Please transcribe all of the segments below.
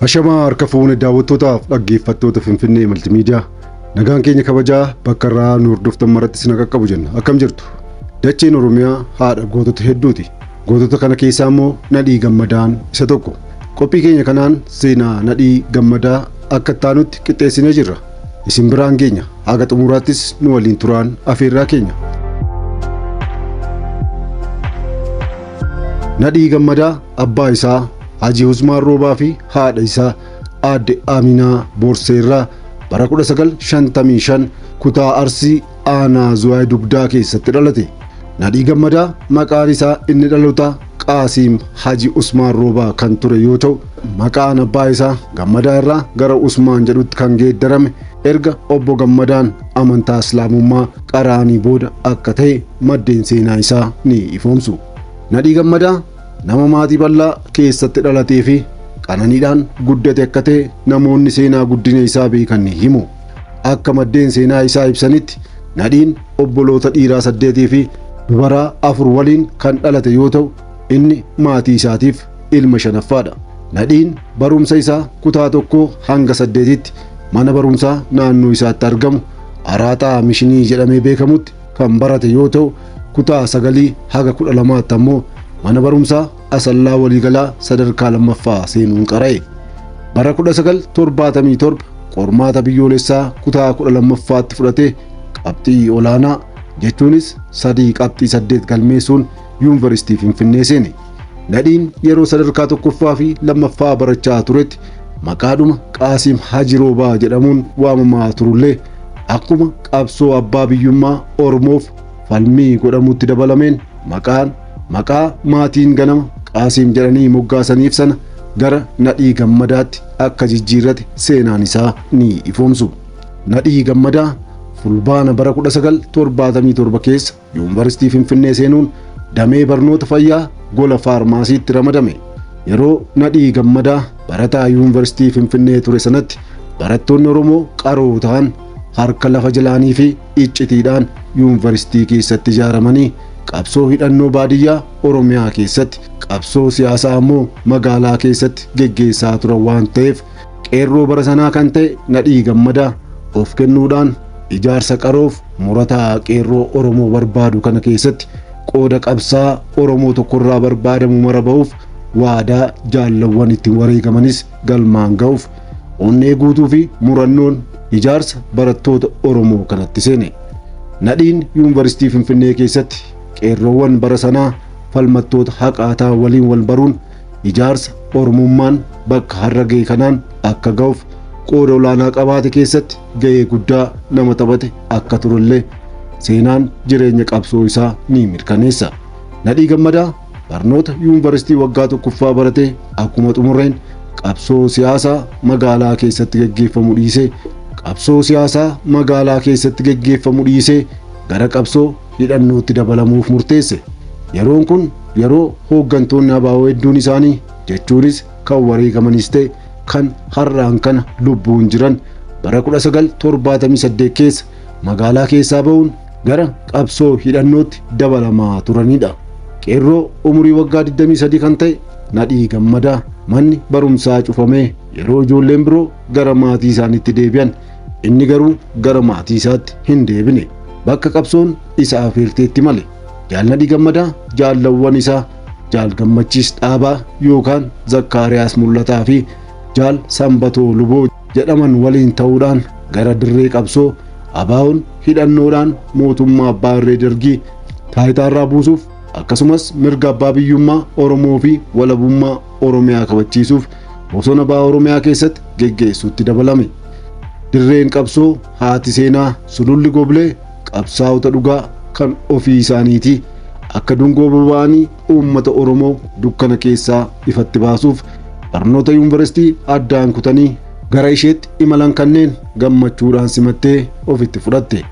Ashamaa harka fuune daawwattootaaf dhaggeeffattoota Finfinnee Maltimiidiyaa. Nagaan keenya kabajaa bakka irraa nu hordoftan maratti isin qaqqabu jenna. Akkam jirtu? Dacheen Oromiyaa haadha gootota hedduuti. Gootota kana keessaa immoo Nadhii Gammadaan isa tokko. Qophii keenya kanaan seenaa Nadhii Gammadaa akka itti qixxeessinee jirra. Isin biraan geenya. Haga xumuraattis nu waliin turaan afeerraa keenya. Nadhii Gammadaa abbaa isaa Hajii Usmaan Roobaa fi haadha isaa aadde Aminaa Boorseerraa bara 1955 kutaa Arsii aanaa Zuwaay Dugdaa keessatti dhalate. Nadhii Gammadaa maqaan isaa inni dhaloota Qaasiim Haji Usmaan Roobaa kan ture yoo ta'u, maqaan abbaa isaa Gammadaa irraa gara Usmaan jedhutti kan geeddarame erga obbo Gammadaan amantaa Islaamummaa qaraanii booda akka ta'e maddeen seenaa isaa ni ifoomsu. Nadhii Gammadaa nama maatii bal'aa keessatti dhalatee fi qananiidhaan guddate akka ta'e namoonni seenaa guddina isaa beekan ni himu. Akka maddeen seenaa isaa ibsanitti Nadhiin obboloota dhiiraa 8 fi dubaraa 4 waliin kan dhalate yoo ta'u inni maatii isaatiif ilma shanaffaadha. Nadhiin barumsa isaa kutaa 1 hanga 8tti mana barumsaa naannoo isaatti argamu Araaxaa Mishinii jedhamee beekamutti kan barate yoo ta'u kutaa 9 haga 12tti ammoo mana barumsaa Asallaa waliigalaa sadarkaa lammaffaa seenuun qara'e. Bara 1977 qormaata biyyoolessaa kutaa 12ffaatti fudhatee qabxii olaanaa jechuunis 3.8 galmeessuun yuunivarsiitii Finfinnee seene. Nadhiin yeroo sadarkaa tokkoffaa fi lammaffaa barachaa turetti maqaadhuma Qaasiim Haji Roobaa jedhamuun waamamaa turullee akkuma qabsoo abbaa biyyummaa Oromoof falmii godhamutti dabalameen maqaa maatiin ganama Qaasiim jedhanii moggaasaniif sana gara Nadhii Gammadaatti akka jijjiirrate seenaan isaa ni ifoomsu. Nadhii Gammadaa Fulbaana bara 1977 keessa yuunivarsiitii Finfinnee seenuun damee barnoota fayyaa gola faarmaasiitti ramadame. Yeroo Nadhii Gammadaa barataa yuunivarsiitii Finfinnee ture sanatti barattoonni Oromoo qaroo ta'an harka lafa jalaanii fi iccitiidhaan yuunivarsiitii keessatti ijaaramanii qabsoo hidhannoo baadiyyaa Oromiyaa keessatti qabsoo siyaasaa ammoo magaalaa keessatti geggeessaa turan waan ta'eef qeerroo bara sanaa kan ta'e Nadhii Gammadaa of kennuudhaan ijaarsa qaroof murataa qeerroo Oromoo barbaadu kana keessatti qooda qabsaa Oromoo tokkorraa barbaadamu mara ba'uuf waadaa jaallawwan ittiin wareegamanis galmaan ga'uuf onnee guutuu fi murannoon ijaarsa barattoota Oromoo kanatti seene. Nadhiin yuunivarsiitii Finfinnee keessatti qeerroowwan bara sanaa falmattoota haqaataa waliin wal baruun ijaarsa Oromummaan bakka har'a ga'e kanaan akka ga'uuf qooda olaanaa qabaate keessatti ga'ee guddaa nama taphate akka turellee seenaan jireenya qabsoo isaa ni mirkaneessa. Nadhii Gammadaa barnoota yuunivarsiitii waggaa tokkoffaa baratee akkuma xumureen qabsoo siyaasaa magaalaa keessatti geggeeffamu dhiisee qabsoo siyaasaa magaalaa keessatti geggeeffamu dhiisee gara qabsoo hidhannootti dabalamuuf murteesse. Yeroon kun yeroo hooggantoonni ABO hedduun isaanii jechuunis kan wareegamanis ta'e kan har'aan kana lubbuun jiran bara 1978 keessa magaalaa keessaa ba'uun gara qabsoo hidhannootti dabalamaa turanidha. Qeerroo umurii waggaa 23 kan ta'e Nadhii Gammadaa manni barumsaa cufamee yeroo ijoolleen biroo gara maatii isaaniitti deebi'an inni garuu gara maatii isaatti hin deebine. Bakka qabsoon isa afeerteetti male. Jaal Nadhii Gammadaa jaallawwan isaa Jaal Gammachiis Dhaabaa yookaan Zakkaariyaas Mul'ataa fi Jaal Sanbatoo Luboo jedhaman waliin ta'uudhaan gara dirree qabsoo ABO'n hidhannoodhaan mootummaa abbaa irree Dargii taayitaarraa buusuuf akkasumas mirga abbaa biyyummaa Oromoo fi walabummaa Oromiyaa kabachiisuuf bosona baha Oromiyaa keessatti geggeessuutti dabalame. Dirreen qabsoo haati seenaa sululli goblee qabsaa'ota dhugaa kan ofii isaaniitii akka dungoo boba'anii uummata Oromoo dukkana keessaa ifatti baasuuf barnoota yuunivarsiitii addaan kutanii gara isheetti imalan kanneen gammachuudhaan simattee ofitti fudhatte.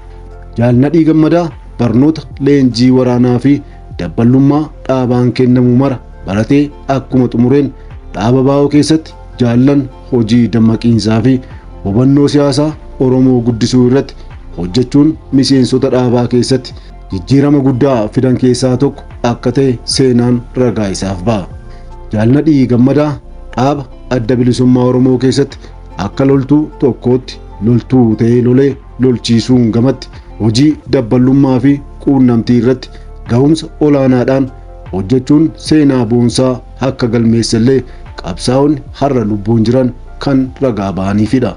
Jaal Nadhii Gammadaa barnoota leenjii waraanaa fi dabballummaa dhaabaan kennamu mara baratee akkuma xumureen dhaaba baa'oo keessatti jaallan hojii dammaqiinsaa fi hubannoo siyaasaa Oromoo guddisuu irratti hojjechuun miseensota dhaabaa keessatti jijjiirama guddaa fidan keessaa tokko akka ta'e seenaan ragaa isaaf ba'a. Jaal Nadhii Gammadaa dhaaba Adda Bilisummaa Oromoo keessatti akka loltuu tokkootti loltuu ta'ee lolee lolchiisuun gamatti hojii dabballummaa fi quunnamtii irratti ga'umsa olaanaadhaan hojjechuun seenaa boonsaa akka galmeessellee qabsaa'onni har'a lubbuun jiran kan ragaa ba'aniifidha.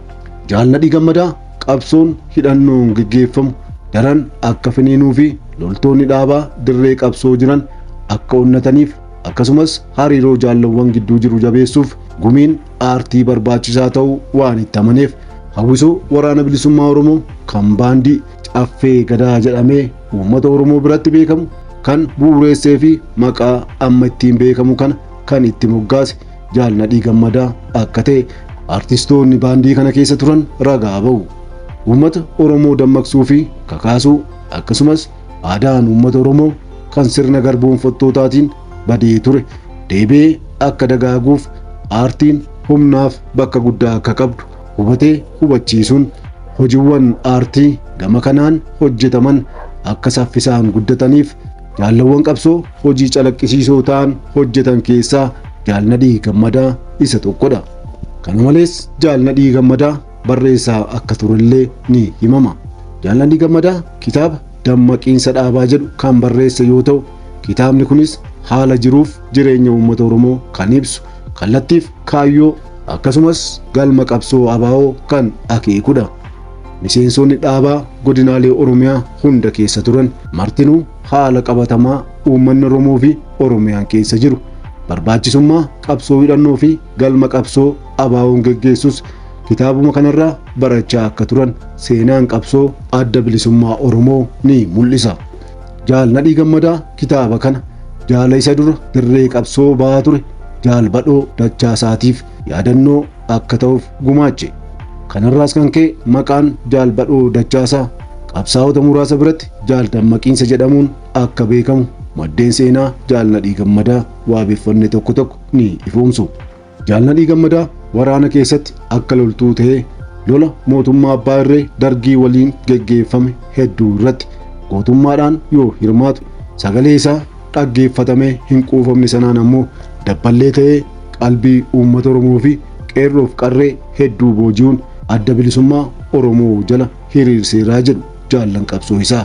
Jaal Nadhii Gammadaa qabsoon hidhannoon geggeeffamu daran akka finiinuu fi loltoonni dhaabaa dirree qabsoo jiran akka onnataniif akkasumas hariiroo jaallawwan gidduu jiru jabeessuuf gumiin aartii barbaachisaa ta'uu waan itti amaneef hawwisoo Waraana Bilisummaa Oromoo kan baandii Caffee Gadaa jedhamee uummata Oromoo biratti beekamu kan bu'uureessee fi maqaa amma ittiin beekamu kana kan itti moggaase Jaal Nadhii Gammadaa akka ta'e artistoonni baandii kana keessa turan ragaa ba'u. Uummata Oromoo dammaqsuu fi kakaasuu akkasumas aadaan uummata Oromoo kan sirna garboonfattootaatiin badee ture deebi'ee akka dagaaguuf aartiin humnaaf bakka guddaa akka qabdu hubatee hubachiisuun hojiiwwan aartii gama kanaan hojjetaman akka saffisaan guddataniif jaallawwan qabsoo hojii calaqqisiisoo ta'an hojjetan keessaa Jaal Nadhii Gammadaa isa tokkodha. Kana malees Jaal Nadhii Gammadaa barreessaa akka turellee ni himama. Jaal Nadhii Gammadaa kitaaba Dammaqiinsa Dhaabaa jedhu kan barreesse yoo ta'u, kitaabni kunis haala jiruuf jireenya uummata Oromoo kan ibsu, kallattiif kaayyoo akkasumas galma qabsoo ABO kan akeekudha. Miseensonni dhaabaa godinaalee Oromiyaa hunda keessa turan martinuu haala qabatamaa uummanni Oromoo fi Oromiyaan keessa jiru, barbaachisummaa qabsoo hidhannoo fi galma qabsoo ABO'n geggeessus kitaabuma kanarraa barachaa akka turan seenaan qabsoo Adda Bilisummaa Oromoo ni mul'isa. Jaal Nadhii Gammadaa kitaaba kana jaala isa dura dirree qabsoo ba'aa ture Jaal Badhoo Dachaasaatiif yaadannoo akka ta'uuf gumaache. Kanarraas kan ka'e maqaan Jaal Badhoo Dachaasaa qabsaa'ota muraasa biratti Jaal Dammaqiinsa jedhamuun akka beekamu maddeen seenaa Jaal Nadhii Gammadaa waabeffanne tokko tokko ni ifoomsu. Jaal Nadhii Gammadaa waraana keessatti akka loltuu ta'ee lola mootummaa Abbaa Irree Dargii waliin geggeeffame hedduu irratti gootummaadhaan yoo hirmaatu sagalee isaa dhaggeeffatamee hin quufamne sanaan ammoo dabballee ta'ee qalbii uummata Oromoo fi qeerroof qarree hedduu booji'uun Adda Bilisummaa Oromoo jala hiriirseeraa jedhu jaallan qabsoo isaa.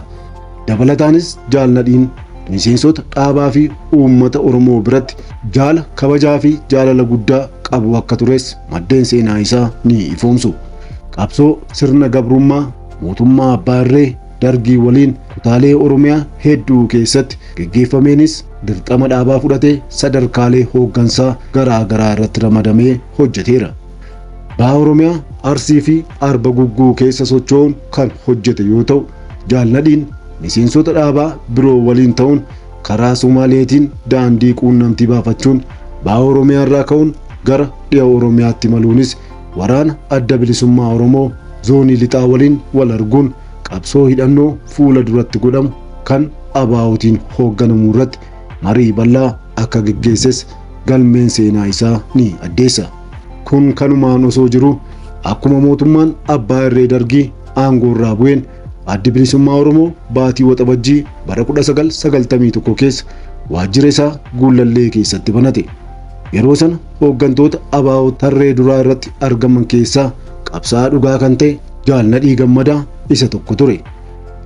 Dabalataanis Jaal Nadhiin miseensota dhaabaa fi uummata Oromoo biratti jaala kabajaa fi jaalala guddaa qabu akka tures maddeen seenaa isaa ni ifoomsu. Qabsoo sirna gabrummaa mootummaa Abbaa Irree Dargii waliin kutaalee Oromiyaa hedduu keessatti geggeeffameenis dirqama dhaabaa fudhatee sadarkaalee hooggansaa garaa garaa irratti ramadamee hojjeteera. Baha Oromiyaa Arsii fi Arba Gugguu keessa socho'uun kan hojjete yoo ta'u, Jaal Nadhiin miseensota dhaabaa biroo waliin ta'uun karaa Somaaleetiin daandii quunnamtii baafachuun Baha Oromiyaa irraa ka'uun gara dhiha Oromiyaatti maluunis waraana Adda Bilisummaa Oromoo zoonii lixaa waliin wal arguun qabsoo hidhannoo fuula duratti godhamu kan ABOtiin hoogganamu irratti marii bal'aa akka geggeesses galmeen seenaa isaa ni addeessa. Kun kanumaan osoo jiru akkuma mootummaan Abbaa Irree Dargii aangoo irraa bu'een Addi Bilisummaa Oromoo baatii Waxabajjii bara 1991 keessa waajjira isaa Guullallee keessatti banate. Yeroo sana hooggantoota ABO tarree duraa irratti argaman keessaa qabsaa'aa dhugaa kan ta'e Jaal Nadhii Gammadaa isa tokko ture.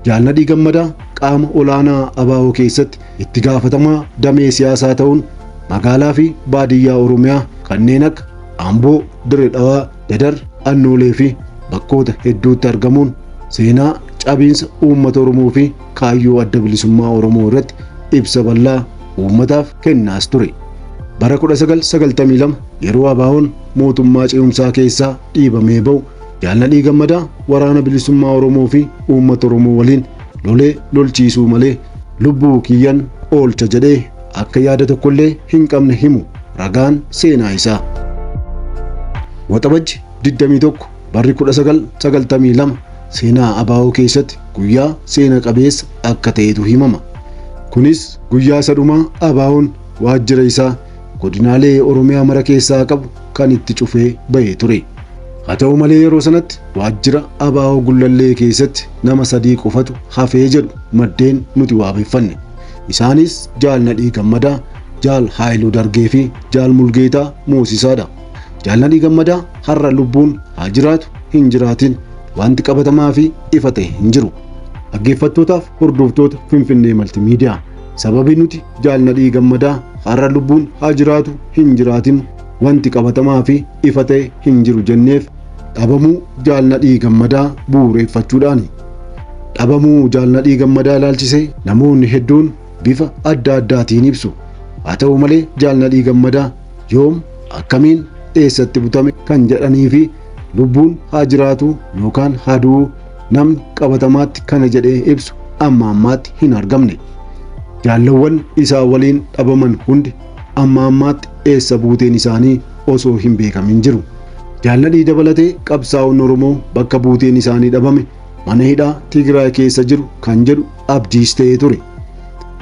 Jaal Nadhii Gammadaa qaama olaanaa ABO keessatti itti gaafatamaa damee siyaasaa ta'uun magaalaa fi baadiyyaa Oromiyaa kanneen akka Amboo, Dirre Dhawaa, Dadar, Annoolee fi bakkoota hedduutti argamuun seenaa cabiinsa uummata Oromoo fi kaayyoo Adda Bilisummaa Oromoo irratti ibsa bal'aa uummataaf kennaas ture. Bara 1992 yeroo ABO'n mootummaa ce'umsaa keessaa dhiibamee ba'u Jaal Nadhii Gammadaa Waraana Bilisummaa Oromoo fi uummata Oromoo waliin lolee lolchiisuu malee lubbuu kiyyan oolcha jedhee akka yaada tokkollee hin qabne himu ragaan seenaa isaa. Waxabajji 21 barri 1992 seenaa ABO keessatti guyyaa seena qabeessa akka ta'etu himama. Kunis guyyaa isa dhumaa ABO'n waajjira isaa godinaalee Oromiyaa mara keessaa qabu kan itti cufee bahee ture. Haa ta'u malee yeroo sanatti waajjira ABO Gullallee keessatti nama 3 qofatu hafee jedhu maddeen nuti waabeffanne. Isaanis Jaal Nadhii Gammadaa, Jaal Haayiluu Dargee fi Jaal Mulgeetaa Moosisaadha. Jaal Nadhii Gammadaa har'a lubbuun haa jiraatu hin jiraatin wanti qabatamaa fi ifa ta'e hin jiru. Dhaggeeffattootaaf hordoftoota Finfinnee Maltiimiidiyaa, sababii nuti Jaal Nadhii Gammadaa har'a lubbuun haa jiraatu hin jiraatin wanti qabatamaa fi ifa ta'e hin jiru jenneef dhabamuu Jaal Nadhii Gammadaa bu'uureffachuudhaani. Dhabamuu Jaal Nadhii Gammadaa ilaalchisee namoonni hedduun bifa adda addaatiin ibsu. Haa ta'u malee Jaal Nadhii Gammadaa yoom, akkamiin, eessatti butame kan jedhanii fi lubbuun haa jiraatu yookaan haa du'u namni qabatamaatti kana jedhee ibsu amma ammaatti hin argamne. Jaallawwan isaa waliin dhabaman hundi amma ammaatti eessa buuteen isaanii osoo hin beekamin jiru. Jaal Nadhii dabalatee qabsaa'onni Oromoo bakka buuteen isaanii dhabame mana hidhaa Tigraay keessa jiru kan jedhu abdiis ta'ee ture.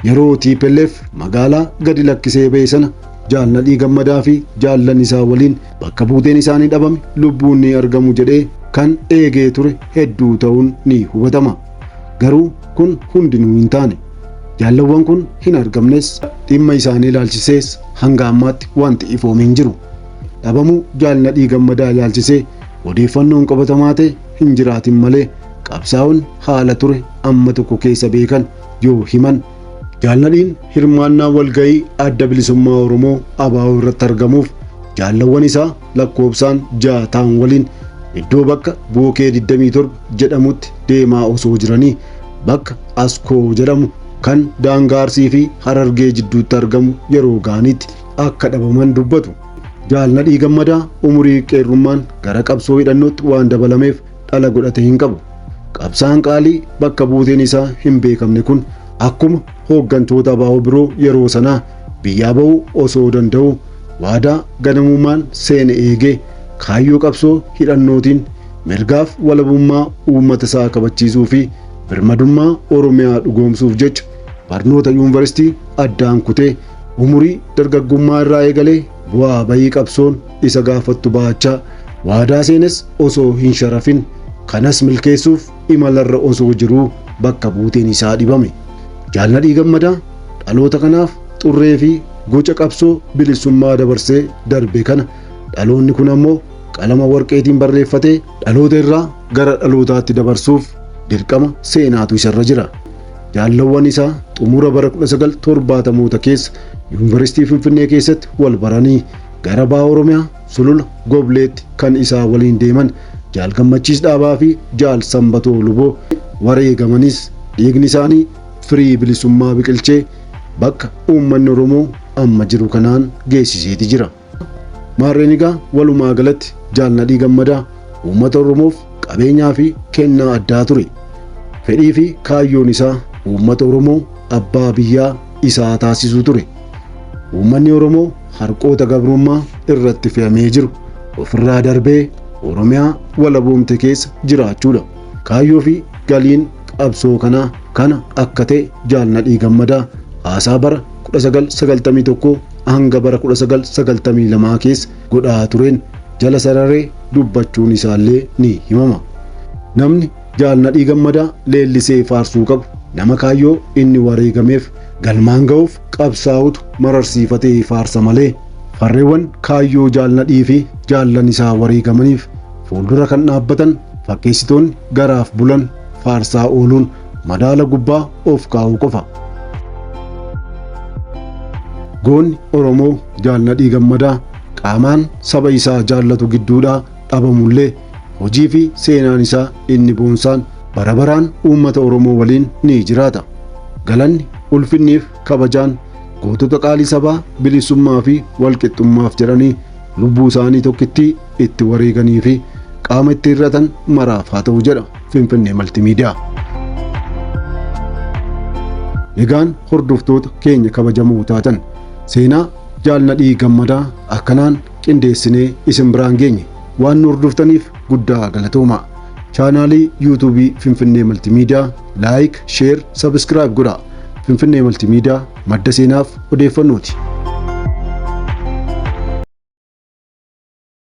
Yeroo TPLF magaalaa gadi lakkisee ba'e sana Jaal Nadhii Gammadaa fi jaallan isaa waliin bakka buuteen isaanii dhabame lubbuun ni argamu jedhee kan eegee ture hedduu ta'uun ni hubatama. Garuu kun hundinuu hin taane. Jaallawwan kun hin argamnes dhimma isaanii ilaalchisees hanga ammaatti wanti ifoome hin jiru. Dhabamuu Jaal Nadhii Gammadaa ilaalchisee odeeffannoon qabatamaa ta'e hin jiraatin malee qabsaa'onni haala ture amma tokko keessa beekan yoo himan Jaal Nadhiin hirmaannaa walga'ii Adda Bilisummaa Oromoo ABO irratti argamuuf jaallawwan isaa lakkoofsaan 6 ta'an waliin iddoo bakka Bookee 27 jedhamutti deemaa osoo jiranii bakka Askoo jedhamu kan daangaa Arsii fi Harargee jidduutti argamu yeroo ga'anitti akka dhabaman dubbatu. Jaal Nadhii Gammadaa umurii qeerrummaan gara qabsoo hidhannootti waan dabalameef dhala godhate hin qabu. Qabsaan qaalii bakka buuteen isaa hin beekamne kun akkuma hooggantoota ABO biroo yeroo sanaa biyyaa ba'uu osoo danda'u waadaa ganamummaan seene eegee kaayyoo qabsoo hidhannootiin mirgaaf walabummaa uummata isaa kabachiisuu fi birmadummaa Oromiyaa dhugoomsuuf jecha barnoota yuunivarsiitii addaan kutee umurii dargaggummaa irraa eegalee bu'aa bayii qabsoon isa gaafattu baachaa waadaa seenes osoo hin sharafin kanas milkeessuuf imalarra osoo jiruu bakka buuteen isaa dhibame. Jaal Nadhii Gammadaa dhaloota kanaaf xurree fi goca qabsoo bilisummaa dabarsee darbe kana dhaloonni kun ammoo qalama warqeetiin barreeffatee dhaloota irraa gara dhalootaatti dabarsuuf dirqama seenaatu isarra jira. Jaallawwan isaa xumura bara 1970moota keessa Yuunivarsiitii Finfinnee keessatti wal baranii gara Baha Oromiyaa Sulula Gobleetti kan isaa waliin deeman Jaal Gammachiis Dhaabaa fi Jaal Sanbatoo Luboo wareegamanis dhiigni isaanii firii bilisummaa biqilchee bakka uummanni Oromoo amma jiru kanaan geessiseeti jira. Maarreen egaa walumaa galatti Jaal Nadhii Gammadaa uummata Oromoof qabeenyaa fi kennaa addaa ture. Fedhii fi kaayyoon isaa uummata Oromoo abbaa biyyaa isaa taasisuu ture. Uummanni Oromoo harqoota gabrummaa irratti fe'amee jiru ofirraa darbee Oromiyaa walaboomte keessa jiraachuudha. Kaayyoo fi galiin qabsoo kanaa kana akka ta'e Jaal Nadhii Gammadaa haasaa bara 1991 hanga bara 1992 keessa godhaa tureen jala sararee dubbachuun isaallee ni himama. Namni Jaal Nadhii Gammadaa leellisee faarsuu qabu nama kaayyoo inni wareegameef galmaan ga'uuf qabsaa'utu mararsiifatee faarsa malee farreewwan kaayyoo Jaal Nadhii fi jaallan isaa wareegamaniif fuuldura kan dhaabbatan fakkeessitoonni garaaf bulan faarsaa ooluun madaala gubbaa of kaa'uu qofa. Goonni Oromoo Jaal Nadhii Gammadaa qaamaan saba isaa jaallatu gidduudhaa dhabamullee hojii fi seenaan isaa inni boonsaan bara baraan uummata Oromoo waliin ni jiraata. Galanni, ulfinniif kabajaan gootota qaalii sabaa bilisummaa fi walqixxummaaf jedhanii lubbuu isaanii tokkittii itti wareeganii fi qaama itti hir'atan maraaf haa ta'u jedha Finfinnee Maltiimiidiyaa. Egaan hordoftoota keenya kabajamoo taatan seenaa Jaal Nadhii Gammadaa akkanaan qindeessinee isin biraan geenye waan nu hordoftaniif guddaa galatoomaa. Chaanaalii yuutuubii Finfinnee Maltiimiidiyaa like, share, subscribe godhaa. Finfinnee Maltiimiidiyaa madda seenaaf odeeffannooti.